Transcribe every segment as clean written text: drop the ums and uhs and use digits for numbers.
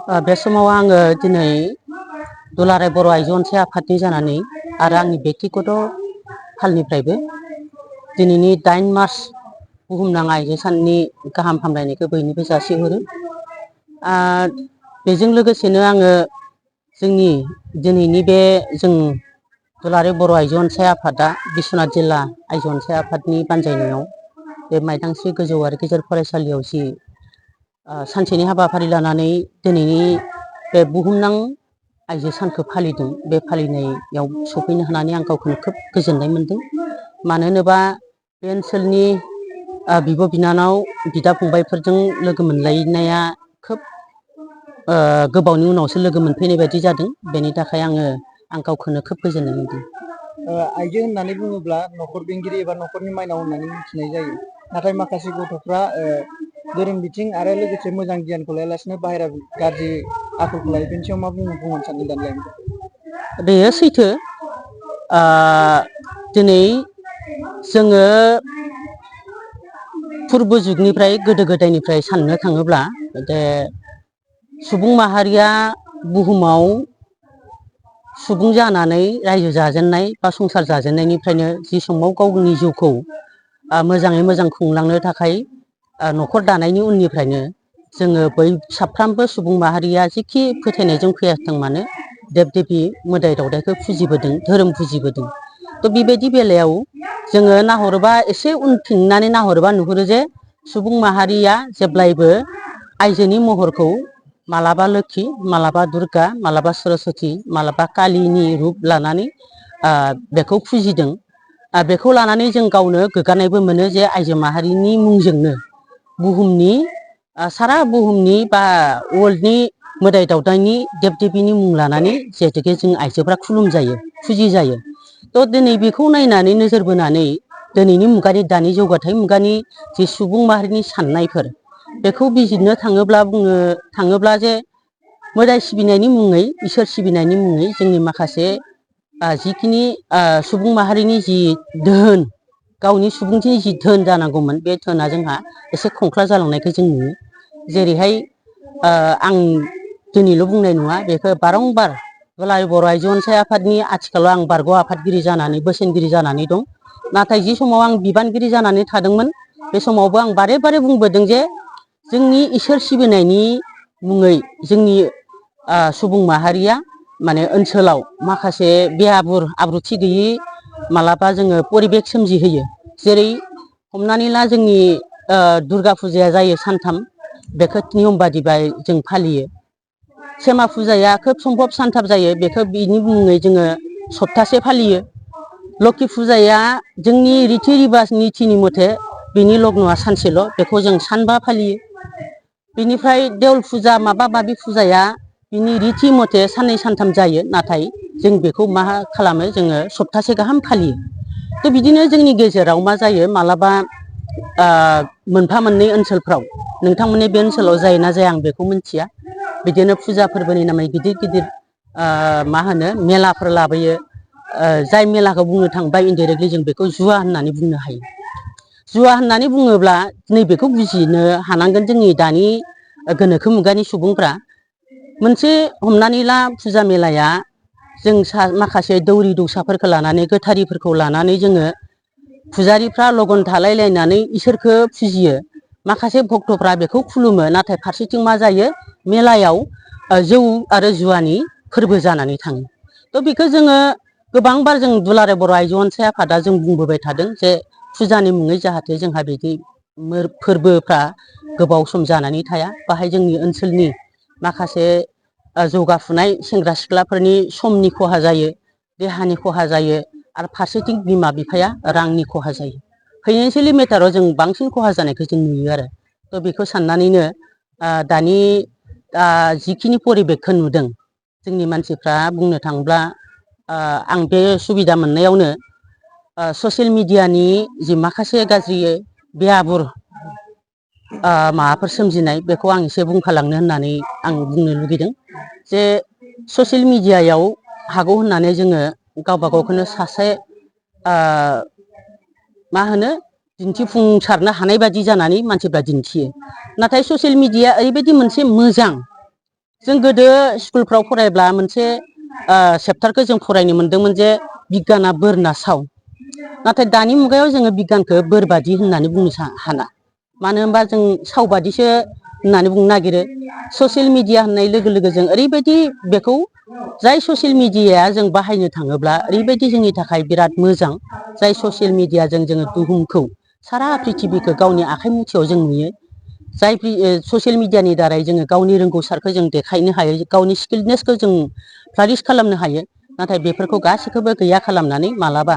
बे समाव आङो दिनै दुलाराय बर' आइजो अनसाय आफादनि जानानै आरो आंनि बेक्तिगत फालनिफ्रायबो दिनैनि 8 मार्च बुहुमनां आइजो साननि गाहाम हामलायनायखौ बयनिबो जासिहरो। बेजों लोगोसेनो आङो जोंनि दिनैनि बे जों दुलाराय बर' आइजो अनसाय आफादा बिस्वनाथ जिल्ला आइजो अनसाय आफादनि बानजायनायाव बे माइदांस्रि गोजौ आरो गेजेर फरायसालियाव जि सानसेनि हाबाफारि लानानै दिनैनि बे बुहुमनां आइजो सानखौ फालिदों। बे फालिनायाव सफैनो हानानै आं गावखौनो खोब गोजोननाय मोनदों। मानो होनोबा बे ओनसोलनि बिब' बिनानाव बिदा फंबायफोरजों लोगो मोनलायनाया खोब गोबावनि उनावसो लोगो मोनफैनाय बायदि जादों। बेनि थाखाय आं गावखौनो खोब गोजोननाय मोनदों। आइजो होननानै बुङोब्ला न'खर बेंगिरि एबा न'खरनि माइनाव होननानै मिथिनाय जायो। नाथाय माखासे गथ'फ्रा गोरों बिथिं आरो लोगोसे मोजां गियानखौ लायालासिनो बाहेरा गाज्रि आखलखौ लायो। बेनि सायाव मा बुंनो सानदों दानि लाइमोनफोरखौ? बेयो सैथो। दिनै जोङो फुरबु जुगनिफ्राय गोदो गोदायनिफ्राय साननो थाङोब्ला जे सुबुं माहारिया बुहुमाव सुबुं जानानै रायजो जाजेननाय बा संसार जाजेननायनिफ्रायनो जि समाव गावनि जिउखौ मोजाङै मोजां खुंलांनो थाखाय न'खर दानायनि उननिफ्रायनो जोङो बै साफ्रोमबो सुबुं माहारिया जिखि फोथायनायजों फैयाथों मानो देब देबि मोदाय दावदायखौ फुजिबोदों, धोरोम फुजिबोदों। थ' बेबायदि बेलायाव जोङो नाहरोबा एसे उनफिननानै नाहरोबा नुहुरो जे सुबुं माहारिया जेब्लायबो आइजोनि महरखौ मालाबा लोखि, मालाबा दुर्गा, मालाबा सरस्वती, मालाबा कालिनि रुप लानानै बेखौ फुजिदों। बेखौ लानानै जों गावनो गोग्गानायबो मोनो जे आइजो माहारिनि मुंजोंनो बुहुमनि सारा बुहुमनि बा वर्ल्डनि मोदाय दावदायनि देब देबीनि मुं लानानै जिहेथुके जों आइजोफ्रा खुलुम जायो, फुजि जायो। थ' दिनै बेखौ नायनानै नोजोर बोनानै दिनैनि मुगानि दानि जौगाथाय मुगानि जि सुबुं माहारिनि साननायफोर बेखौ बिजिरनो थाङोब्ला बुंनो थाङोब्ला जे मोदाय सिबिनायनि मुङै, इसोर सिबिनायनि मुङै जोंनि माखासे जिखिनि सुबुं माहारिनि जि धोन, गावनि सुबुंथिनि जि धोन जानांगौमोन बे धोना जोंहा एसे खंख्ला जालांनायखौ जों नुयो। जेरैहाय आं दिनैल' बुंनाय नङा, बेखौ बारंबार दुलाराय बर' आइजो अनसाय आफादनि आथिखालाव आं बारग' आफादगिरि जानानै बोसोनगिरि जानानै दं। नाथाय जि समाव आं बिबानगिरि जानानै थादोंमोन बे समावबो आं बारे बारे बुंबोदों जे जोंनि इसोर सिबिनायनि मुङै जोंनि सुबुं माहारिया माने ओनसोलाव माखासे बेआबुर आब्रुथि गैयि मालाबा जोङो परिबेक सोमजिहोयो। जेरै हमनानै ला जोंनि दुर्गा फुजाया जायो सानथाम, बेखौ नियम बादिबाय जों फालियो। सेमा फुजाया खोब सम्भब सानथाम जायो, बेखौ बिनि मुङै जोङो सप्तासे फालियो। लोखि फुजाया जोंनि रिति रिबाज नितिनि मथे बिनि लग्न'आ सानसेल', बेखौ जों सानबा फालियो। बिनिफ्राय देवल फुजा माबा माबि फुजाया बिनि रिति मथे साननै सानथाम जायो। नाथाय जों बेखौ मा खालामो, जोङो सप्तासे गाहाम फालियो। थ' बिदिनो जोंनि गेजेराव मा जायो, मालाबा मोनफा मोननै ओनसोलफ्राव, नोंथांमोननि बे ओनसोलाव जायो ना जाया आं बेखौ मिथिया, बिदिनो फुजा फोरबोनि नामै गिदिर गिदिर मा होनो मेलाफोर लाबोयो। जाय मेलाखौ बुंनो थाङोबा इनडाइरेक्टलि जों बेखौ जुवा होननानै बुंनो हायो। जुवा होननानै बुङोब्ला नैबेखौ बुजिनो हानांगोन जोंनि दानि गोनोखो मुगानि सुबुंफ्रा। मोनसे हमनानै ला फुजा मेलाया जों माखासे दौरि दौसाफोरखौ लानानै, गोथारिफोरखौ लानानै जोङो फुजारिफ्रा लगन थालायलायनानै इसोरखौ फुजियो। माखासे भक्तफ्रा बेखौ खुलुमो। नाथाय फारसेथिं मा जायो, मेलायाव जौ आरो जुवानि फोरबो जानानै थाङो। थ' बेखौ जोङो गोबांबार जों दुलाराय बर' आइजो अनसाय आफादा जों बुंबोबाय थादों जे फुजानि मुङै जाहाथे जोंहा बिदि फोरबोफ्रा गोबाव सम जानानै थाया। बाहाय जोंनि ओनसोलनि माखासे जौगाफुनाय सेंग्रा सिख्लाफोरनि समनि खहा जायो, देहानि खहा जायो, आरो फारसेथिं बिमा बिफाया रांनि खहा जायो। फाइनान्सियेलि मेटाराव जों बांसिन खहा जानायखौ जों नुयो आरो। थ' बेखौ साननानैनो दानि जिखिनि परिबेकखौ नुदों, जोंनि मानसिफ्रा बुंनो थाङोब्ला आं बे सुबिदा मोननायावनो ससियेल मिडियानि जि माखासे गाज्रि बेआबुर माबाफोर सोमजिनाय, बेखौ आं एसे बुंफालांनो होननानै आं बुंनो लुगैदों जे ससियेल मिडियायाव हागौ होननानै जोङो गावबा गावखौनो सासे मा होनो दिन्थिफुंसारनो हानाय बादि जानानै मानसिफ्रा दिन्थियो। नाथाय ससियेल मिडिया ओरैबायदि मोनसे मोजां जों गोदो स्कुलफ्राव फरायब्ला मोनसे चेप्टारखौ जों फरायनो मोन्दोंमोन जे बिगियाना बोरना साव। नाथाय दानि मुगायाव जोङो बिगियानखौ बोरबादि होननानै बुंनो हाना। मानो होनबा जों सावबादिसो होननानै बुंनो नागिरो। ससियेल मिडिया होननाय लोगो लोगो जों ओरैबायदि बेखौ जाय ससियेल मिडियाया जों बाहायनो थाङोब्ला ओरैबायदि जोंनि थाखाय बिराद मोजां। जाय ससियेल मिडियाजों जोङो बुहुमखौ सारा प्रिथिबिखौ गावनि आखाइ मुथियाव जों नुयो। जाय ससियेल मिडियानि दारै जोङो गावनि रोंगौसारखौ जों देखायनो हायो, गावनि स्किलनेसखौ जों फ्लारिस खालामनो हायो। नाथाय बेफोरखौ गासैखौबो गैया खालामनानै मालाबा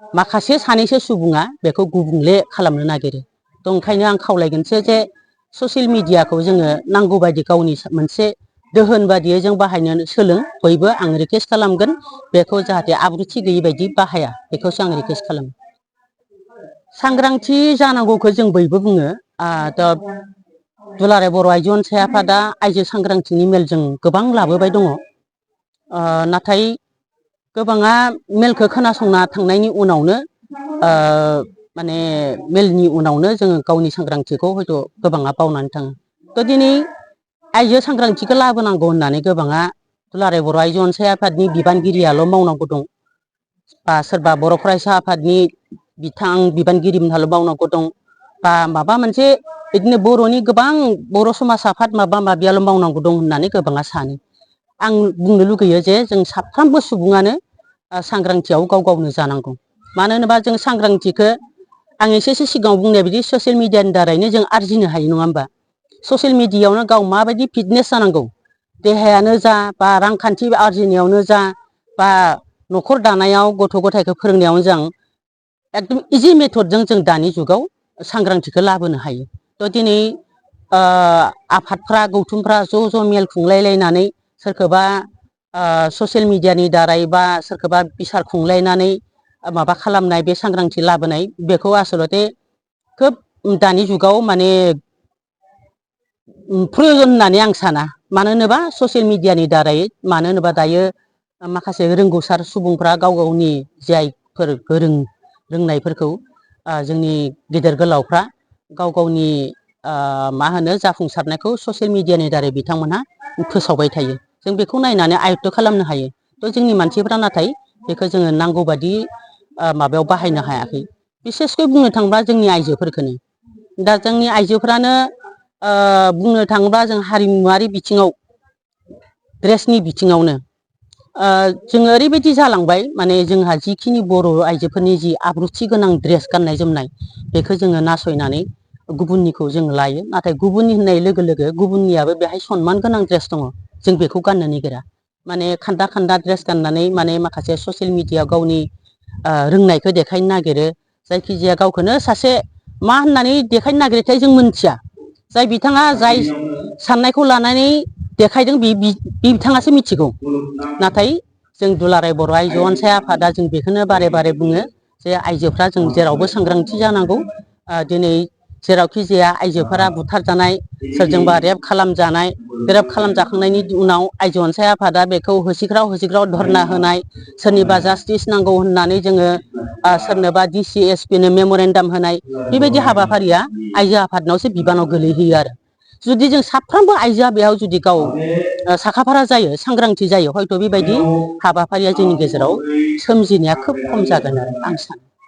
माखासे सानैसो सुबुङा बेखौ गुबुंले खालामनो नागिरो। थ' ओंखायनो आं खावलायगोनसो जे ससियेल मिडियाखौ जोङो नांगौ बायदि गावनि मोनसे दोहोन बादियै जों बाहायनो सोलों। बयबो आं रिकुवेस्ट खालामगोन बेखौ जाहाथे आब्रुथि गैयि बायदि बाहाया, बेखौसो आं रिकुवेस्ट खालामो। सांग्रांथि जानांगौखौ जों बयबो बुङो। दुलाराय बर' आइजो अनसाय आफादा आइजो सांग्रांथिनि मेल जों गोबां लाबोबाय दङ। नाथाय गोबाङा मेलखौ खोनासंना थांनायनि उनावनो माने मेलनि उनावनो जोङो गावनि सांग्रांथिखौ हयथ' गोबाङा बावनानै थाङो। थ' दिनै आइजो सांग्रांथिखौ लाबोनांगौ होननानै गोबाङा दुलाराय बर' आइजो अनसाय आफादनि बिबानगिरियाल' मावनांगौ दं, बा सोरबा बर' फरायसा आफादनि बिबानगिरि मोनहाल' मावनांगौ दं, बा माबा मोनसे बिदिनो बर'नि गोबां बर' समाज आफाद माबा माबियाल' मावनांगौ दं होननानै गोबाङा सानो। आं बुंनो लुगैयो जे जों साफ्रोमबो सुबुङानो सांग्रांथियाव गाव गावनो जानांगौ। मानो होनोबा जों सांग्रांथिखौ आं एसेसो सिगाङाव बुंनाय बायदि ससियेल मिडियानि दारैनो जों आरजिनो हायो, नङा होमबा? ससियेल मिडियायावनो गाव माबायदि फिटनेस जानांगौ, देहायानो जा बा रांखान्थि आरजिनायावनो जा बा न'खर दानायाव गथ' गथायखौ फोरोंनायावनो जों एकदम इजि मेथडजों जों दानि जुगाव सांग्रांथिखौ लाबोनो हायो। थ' दिनै आफादफ्रा गौथुमफ्रा ज' ज' मेल खुंलायलायनानै सोरखौबा ससियेल मिडियानि दारै बा सोरखौबा बिसार खुंलायनानै माबा खालामनाय, बे सांग्रांथि लाबोनाय बेखौ आसलथे खोब दानि जुगाव माने प्रयजन होननानै आं साना। मानो होनोबा ससियेल मिडियानि दारै, मानो होनोबा दायो माखासे रोंगौसार सुबुंफ्रा गाव गावनि जायफोर गोरों रोंनायफोरखौ जोंनि गेदेर गोलावफ्रा गाव गावनि मा होनो जाफुंसारनायखौ ससियेल मिडियानि दारै बिथांमोनहा फोसावबाय थायो। जों बेखौ नायनानै आयत्त खालामनो हायो। थ' जोंनि मानसिफ्रा नाथाय बेखौ जोङो नांगौ बादि माबायाव बाहायनो हायाखै। बिसेसकै बुंनो थाङोब्ला जोंनि आइजोफोरखौनो दा जोंनि आइजोफ्रानो बुंनो थाङोब्ला जों हारिमुवारि बिथिङाव ड्रेसनि बिथिङावनो जोङो ओरैबायदि जालांबाय, माने जोंहा जिखिनि बर' आइजोफोरनि जि आब्रुथि गोनां ड्रेस गाननाय जोमनाय बेखौ जोङो नासयनानै गुबुननिखौ जों लायो। नाथाय गुबुननि होननाय लोगो लोगो गुबुननियाबो बेहाय सनमान गोनां ड्रेस दङ, जों बेखौ गाननो नागिरा। माने खान्दा खान्दा ड्रेस गाननानै माने माखासे ससियेल मिडियायाव गावनि रोंनायखौ देखायनो नागिरो। जायखिजाया गावखौनो सासे मा होननानै देखायनो नागिरोथाय जों मोनथिया। जाय बिथाङा जाय साननायखौ लानानै देखायदों बे बिथाङासो मिथिगौ। नाथाय जों दुलाराय बर' आइजो अनसाय आफादा जों बेखौनो बारे बारे बुङो जे आइजोफ्रा जों जेरावबो सांग्रांथि जानांगौ। दिनै जेरावखि जाया आइजोफोरा बुथारजानाय, सोरजोंबा रेप खालामजानाय, रेप खालामजाखांनायनि उनाव आइजो अनसाय आफादा बेखौ होसिख्राव होसिख्राव धरना होनाय, सोरनिबा जास्टिस नांगौ होननानै जोङो सोरनोबा डिसि एसपि नो मेमरेन्डाम होनाय, बेबायदि हाबाफारिया आइजो आफादनावसो बिबानाव गोलैहैयो आरो। जुदि जों साफ्रोमबो आइजोआ बेयाव जुदि गाव साखाफारा जायो, सांग्रांथि जायो, हयथ' बेबायदि हाबाफारिया जोंनि गेजेराव सोमजिनाया खोब खम जागोन आरो आं सानो।